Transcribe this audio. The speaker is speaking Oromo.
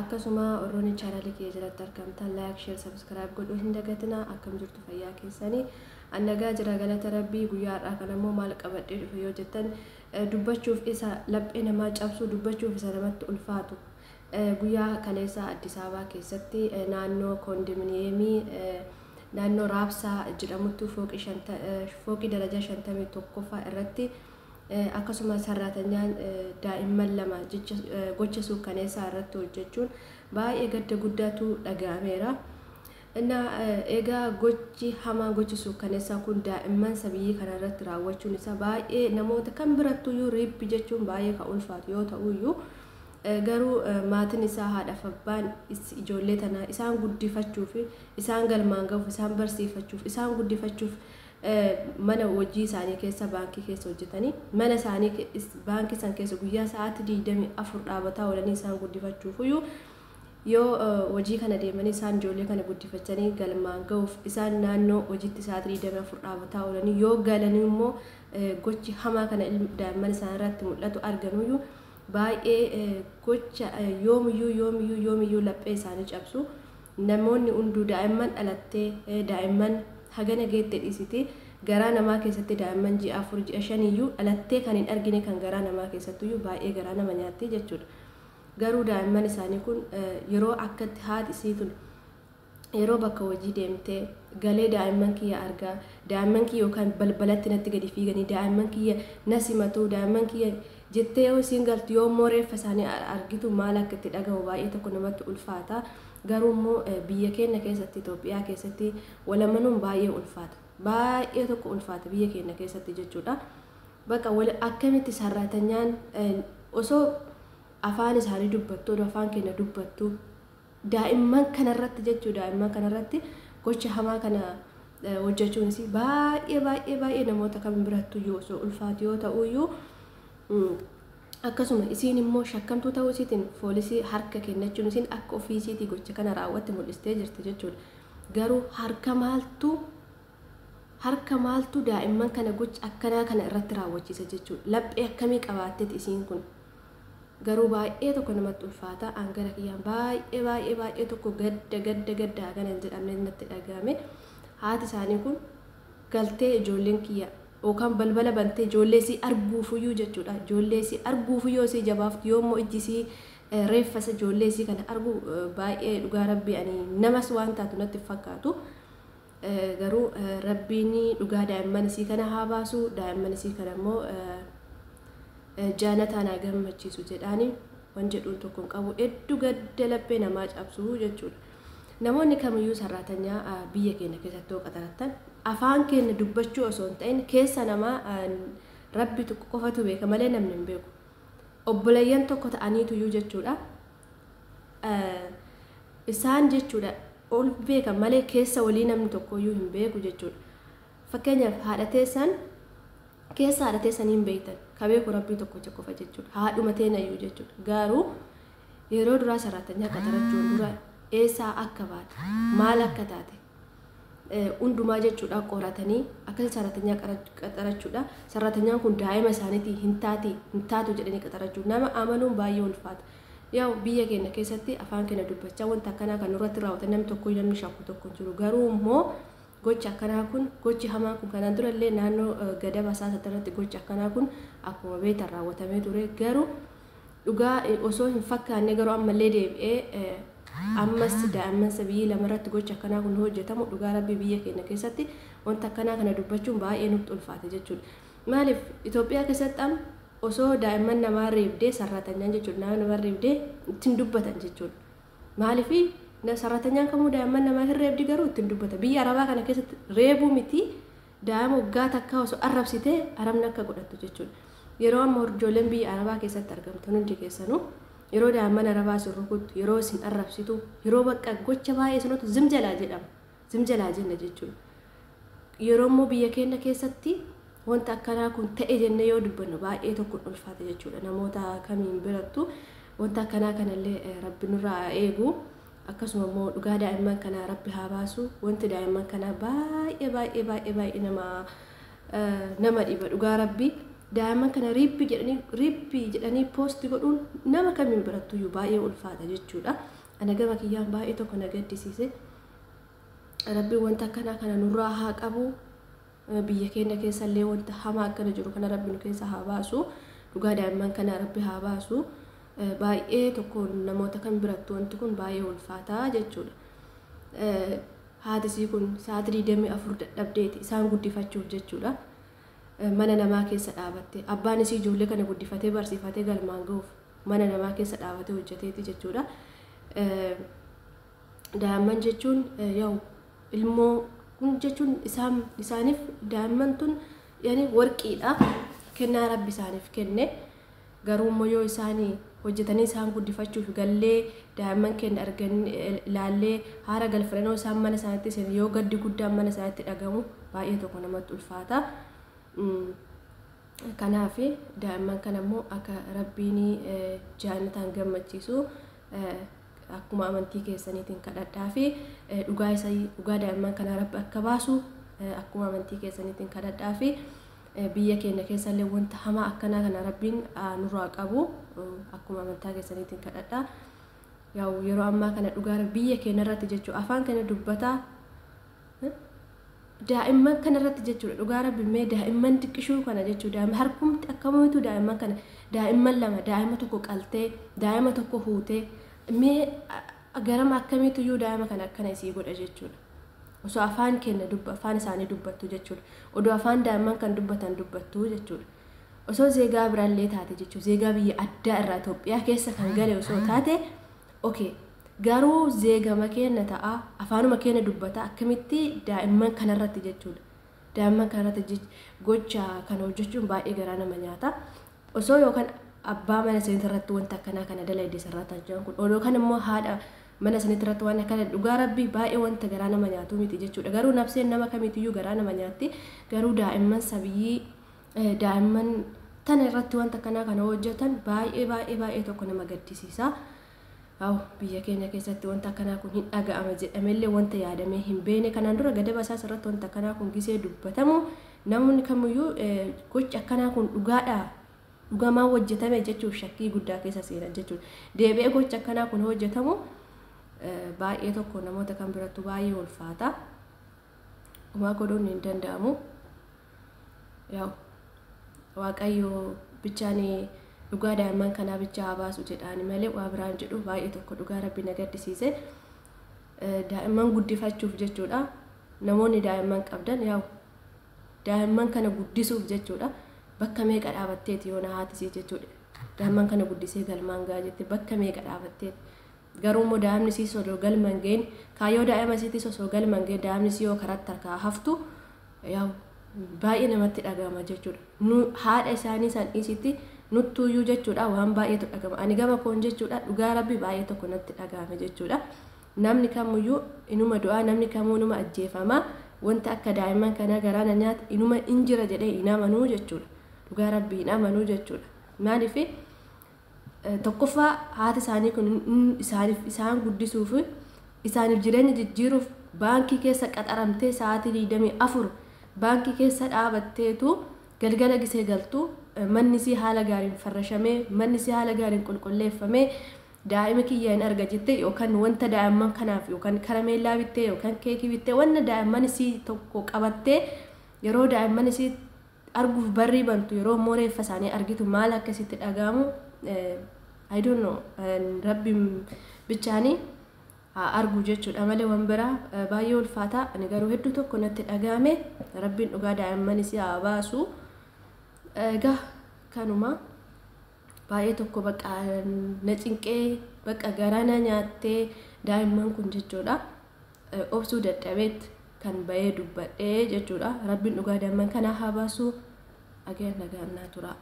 Akkasuma warroonni chaanaalii kiyya jalatti argamtan like, share, subscribe godhuu hin dagatinaa. Akkam jirtu, fayyaa keessanii? An nagaa jira, galata Rabbii. Guyyaa har'aa kana immoo maal qabadhee dhufe yoo jettan, dubbachuuf isa laphee namaa cabsu, dubbachuuf isa namatti ulfaatu, guyyaa kaleessa Addis Ababaa keessatti naannoo koondominiyeemii naannoo Raabsaa jedhamutti fooqii darajaa 51ffaa irratti akkasuma sarraatanyaan daa'imman lama gocha suukkaneessaa irratti hojjechuun baay'ee gadda guddaatu dhaga'ameera. Innaa egaa gochi hamaa, gochi suukkaneessaa kun daa'imman sabiyyii kana irratti raawwachuun isaa baay'ee namoota kan birattuyyuu riippi jechuun baay'ee kan ulfaatu yoo ta'uyyuu, garuu maatiin isaa, haadhaaf abbaan ijoollee tanaa, isaan guddifachuuf, isaan galmaan gahuuf, isaan barsiifachuuf, isaan guddifachuuf mana hojii isaanii keessa, baankii keessa hojjetanii, mana isaanii baankii san keessa guyyaa sa'aatii 24 dhaabataa oolanii isaan guddifachuufiyyuu yoo hojii kana deemanii isaan ijoollee kana guddifachanii galmaan gahuuf isaan naannoo hojiitti sa'aatii 24 dhaabataa oolanii yoo galanii immoo gochi hamaa kana daa'imman isaan irratti mul'atu arganuyyuu baay'ee gocha yoomiyyuu yoomiyyuu yoomiyyuu laphee isaanii cabsu. Namoonni hunduu daa'imman dhalattee, daa'imman hagana geette dhiisiti, garaa namaa keessatti daa'imman ji'a 4, ji'a 5iyyuu dhalattee kan hin argine kan garaa namaa keessattuyyuu baay'ee garaa nama nyaatti jechuudha. Garuu daa'imman isaanii kun yeroo akkatti haati isii tun yeroo bakka hojii deemtee galee daa'imman kiyya argaa, daa'imman kiyya yookaan balbalatti natti gadi fiiganii, daa'imman kiyya na simatu, daa'imman kiyya jettee yoo isiin galtu, yoo immoo reeffa isaanii argitu maal akka itti dhagahu baay'ee tokko namatti ulfaata. Garuu immoo biyya keenya keessatti, Itoophiyaa keessatti walamanuun baay'ee ulfaata. Baay'ee tokko ulfaata biyya keenya keessatti jechuudha. Bakka akkamitti sarraatanyaan osoo afaan isaanii dubbattu, afaan keenya dubbattu, daa'imman kanarratti jechuu, daa'imman kanarratti gocha hamaa kana hojjechuunis baay'ee baay'ee baay'ee namoota kam birattuyyuu osoo ulfaatu yoo ta'uyyuu, akkasuma isiin immoo shakkamtuu ta'uu isiitiin poolisii harka kennachuun isiin akka ofii isiitii gocha kana raawwatte mul'istee jirti jechuudha. Garuu harka maaltu daa'imman kana gocha akkanaa kana irratti raawwachiisa jechuudha. Laphee akkamii qabaatteeti isiin kun? Garuu baay'ee tokko namatti ulfaata. Angara kiyyaan baay'ee baay'ee baay'ee tokko gadda gadda gadda hagana hin jedhamne natti dhagahame. Haati isaanii kun galtee ijoolleen kiyya yookaan balbala bantee ijoollee isii arguufuyyuu jechuudha. Ijoollee isii arguufuyyuu isii jabaaftu, yoo immoo ijji isii reeffa isa ijoollee isii kana argu baay'ee, dhugaa Rabbii, ani namas waan taatu natti fakkaatu. Garuu Rabbiin dhugaa daa'imman isii kana haa baasu, daa'imman isii kana immoo jaanataan haa gammachiisu jedhaani. Waan jedhuun tokko hin qabu, hedduu gadda laphee namaa cabsu jechuudha. Namoonni kamiyyuu sarraatanyaa biyya keenya keessatti yoo qaxarattan, afaan keenya dubbachuu osoo hin ta'in keessa namaa Rabbi tokko qofatu beeka malee namni hin beeku. Obboleeyyan tokko ta'aniituyyuu jechuudha. Isaan jechuudha ol beekan malee keessa walii namni tokkoyyuu hin beeku jechuudha. Fakkeenyaaf, haadha teessan keessa haadha teessanii hin beektan, ka beeku Rabbii tokkocha qofa jechuudha. Haadhuma teenayyuu jechuudha. Garuu yeroo duraa sarraatanyaa qaxarachuun dura eessaa akka baate, maal akka taate hundumaa jechuudha qoratanii akkasi sarraatanyaa qaxarachuudha. Sarraatanyaan kun daa'ima isaaniitii hin taati, hin taatu jedhanii qaxarachuu, nama amanuun baay'ee ulfaata. Yaa biyya keenya keessatti afaan keenya dubbachaa wanta akkanaa kan nurratti raawwatan namni tokko, namni shakku tokko hin jiru. Garuu immoo gochi akkanaa kun, gochi hamaan kun kanaan durallee naannoo Gadaba Asaasatti irratti gochi akkanaa kun akkuma beektan raawwatamee ture. Garuu dhugaa osoo hin fakkaanne garuu ammallee deebi'ee ammas daa'imman sabiyyii lamarratti gochi akkanaa kun hojjetamu, dhugaa Rabbii, biyya keenya keessatti wanta akkanaa kana dubbachuun baay'ee nutti ulfaate jechuudha. Maaliif, Itoophiyaa keessatti amma osoo daa'imman namaa reebdee sarratanyaan jechuudha, nama namaa reebdee ittiin dubbatan jechuudha. Maaliif, sarratanyaan kamuu daa'imman namaa hin reebdi, garuu ittiin dubbata. Biyya Arabaa kana keessatti reebuu miti, daa'ima waggaa takkaa osoo arrabsitee arabni akka godhattu jechuudha. Yeroo amma ijoolleen biyya Arabaa keessatti argamtan hundi keessanuu yeroo daa'imman Arabaa isin rukuttu, yeroo isin arrabsitu, yeroo bakka gocha baay'ee isinootu zim jalaa jedhama. Zim jalaa jenna jechuudha. Yeroo immoo biyya keenya keessatti wanta akkanaa kun ta'e jennee yoo dubbannu baay'ee tokko ulfaata jechuudha. Namoota kamiin birattu wanta akkanaa kanallee Rabbi nurraa eegu. Akkasuma immoo dhugaa daa'imman kanaa Rabbi haa baasu. Wanti daa'imman kanaa baay'ee baay'ee baay'ee baay'ee nama dhiba, dhugaa Rabbi. Daa'imman kana RIP jedhanii, RIP jedhanii post godhuun nama kamiin birattuyyuu baay'ee ulfaata jechuudha. Ana gama kiyyaan baay'ee tokko na gaddisiise. Rabbiin wanta akkanaa kana nurraa haa qabu. Biyya keenya keessallee wanta hamaa akkana jiru kana Rabbi nu keessa haa baasu. Dhugaa daa'imman kana Rabbi haa baasu. Baay'ee tokko namoota kan birattu wanti kun baay'ee ulfaataa jechuudha. Haatisii kun sa'aatii 24 dadhabdeeti isaan guddifachuuf jechuudha. Mana namaa keessa dhaabatte, abbaan isii ijoollee kana guddifatee barsiifatee galmaan ga'uuf mana namaa keessa dhaabatee hojjeteeti jechuudha. Daa'imman jechuun yaa'u ilmoo kun jechuun isaaniif daa'imman tun yani warqiidha, kennaa Rabbi isaaniif kenne. Garuu immoo yoo isaanii hojjetanii isaan guddifachuuf gallee daa'imman keenya argan ilaallee haara galfannoo isaan mana isaaniitti seenan, yoo gaddi guddaan mana isaaniitti dhagamu baay'ee tokko namatti ulfaata. Kanaaf daa'imman kana immoo akka Rabbiin jaannataan gammachiisu akkuma amantii keessaniitiin kadhadhaa fi dhugaa isa dhugaa daa'imman kana Rabbi akka baasu akkuma amantii keessaniitiin kadhadhaa fi biyya keenya keessallee wanta hamaa akkanaa kana Rabbiin nurraa qabu akkuma amantaa keessaniitiin kadhadhaa. Yaa'u yeroo ammaa kana dhugaa biyya keenya irratti jechuudha, afaan kana dubbataa daa'imman kana irratti jechuudha. Dhugaa Rabbi, mee daa'imman xiqqishuu kana jechuudha, harkumti akkamiitu daa'imman kana, daa'imman lama, daa'ima tokko qaltee daa'ima tokko huutee, mee garama akkamiitu iyyuu daa'ima kana akkana isii godha jechuudha. Osoo afaan keenya dubba afaan isaanii dubbattu jechuudha. Odoo afaan daa'imman kan dubbatan dubbattu jechuudha. Osoo zeegaa biraallee taate jechuudha. Zeegaa biyya addaa irraa Itoophiyaa keessa kan gale osoo taate okay. Garuu zeegama keenya ta'a, afaanuma keenya dubbata, akkamitti daa'imman kanarratti jechuudha. Daa'imman kanarratti gocha kana hojjechuun baay'ee garaa nama nyaata. Osoo yookaan abbaa mana isaanii irratti wanta akkanaa kana dalagde sararraa jiran kun, yookaan immoo haadha mana isaanii irratti waan akkana, dhugaa Rabbii baay'ee wanta garaa nama nyaatu miti jechuudha. Garuu nafseen nama kamiitiyyuu garaa nama nyaatti. Garuu daa'imman sabiyyii, daa'imman tana irratti wanta akkanaa kana hojjetan baay'ee baay'ee baay'ee tokko nama gaddisiisa. Yaa'u biyya keenya keessatti wanta akkanaa kun hin dhaga'ama jedhamellee wanta yaadamee hin beekne. Kanaan dura gadaba isaas irratti wanta akkanaa kun gisee dubbatamu namni kamiyyuu gochi akkanaa kun dhugaadha, dhugamaa hojjetame jechuuf shakkii guddaa keessa seenan jechuudha. Deebi'ee gochi akkanaa kun hojjetamu baay'ee tokko namoota kan birattu baay'ee ulfaata. Homaa godhuun hin danda'amu. Yaa'u Waaqayyo bichaan dhugaa daa'imman kanaa bichaa haa baasu jedhaani malee waa biraan jedhu. Baay'ee tokko dhugaa Rabbi na gaddisiise. Daa'imman guddifachuuf jechuudha. Namoonni daa'imman qabdan, yaa'u daa'imman kana guddisuuf jechuudha. Bakka meeqa dhaabatteeti yoo na haatisii jechuudha. Daa'imman kana guddisee galmaan ga'a jette bakka meeqa dhaabatteeti. Garuu immoo daa'imni sii osoo galma hin gahin, kaayyoo daa'ima isiitis osoo galma hin gahin, daa'imni sii yoo karaatti harkaa haftu, yaa'u baay'ee namatti dhagahama jechuudha. Nu haadha isaanii san dhiisitti nuttuuyyuu jechuudha waan baay'eetu dhagahama. Ani gama koon jechuudha, dhugaa Rabbi baay'ee tokko natti dhagahame jechuudha. Namni kamiyyuu inuma du'aa, namni kamuu inuma ajjeefama. Wanta akka daa'imman kanaa garaa na nyaata inuma in jira jedhee hin amanuu jechuudha. Dhugaa Rabbi hin amanuu jechuudha. Maaliif, tokkoffaa haati isaanii kun isaaniif isaan guddisuuf, isaaniif jireenya jijjiiruuf baankii keessa qaxaramtee sa'aatii 24 baankii keessa dhaabatteetu galgala gisee galtu manni isii haala gaariin farrashamee, manni isii haala gaariin qulqulleeffamee, daa'ima kiyya hin arga jettee, yookaan wanta daa'imman kanaaf yookaan karameellaa bittee yookaan keekii bittee, wanna daa'imman isii tokko qabattee yeroo daa'imman isii arguuf barrii bantu, yeroo immoo reeffa isaanii argitu maal akkasitti dhaga'amu, I don't know, Rabbiin bichaanii haa argu jechuudha malee waan biraa baay'ee ulfaata. Ani garuu hedduu tokko natti dhaga'ame. Rabbiin dhugaa daa'imman isii haa baasu. Egaa kanuma, baay'ee tokko bakka na cinqee, bakka garaa na nyaattee daa'imman kun jechuudha. Obsuu dadhabeet kan bahee dubbadhee jechuudha. Rabbiin dhugaa daa'imman kanaa haa baasu. Ageen nagaan naa tura.